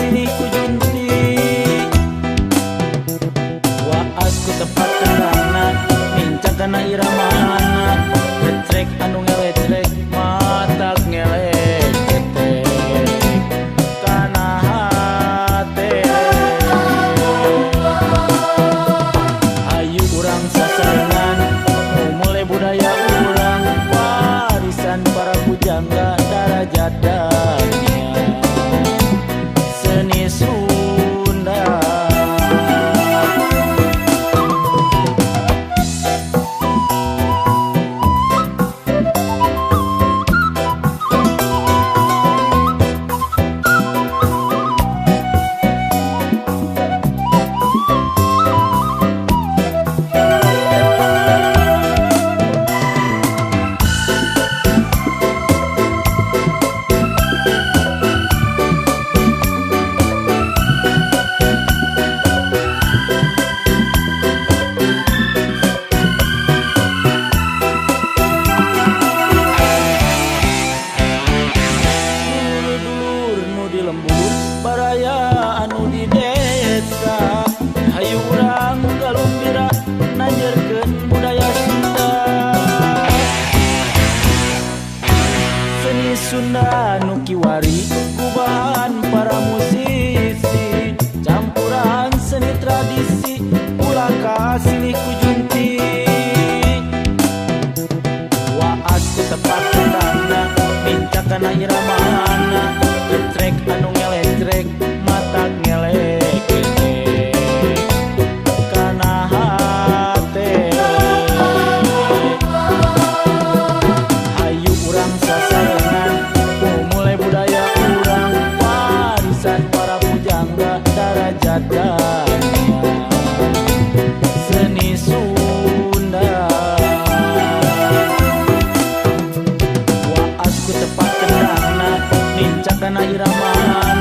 silih ku junti. Waas ku tepat kendangna, nincak kana iramana, getrek anu ngeletrek matak ngelek ketek kana hate. Hayu urang sasarengan mulai budaya urang, warisan para pujangga darajat dania seni Sunda. Dulur nu di lembur, baraya anu di desa, hayu urang galumbira nanjerkeun budaya Sunda. Seni Sunda nu kiwari gubahan para musisi, campuran seni tradisi ulah kasilih ku junti. Waas ku tepat kendangna, nincak kana iramana, getrek anu ngeletrek matak ngelek ketek kana hate. Hayu urang sasarengan mulai budaya urang, warisan para pujangga darajat dania seni Sunda. Waas ku tepat kendangna, nincak kana iramana,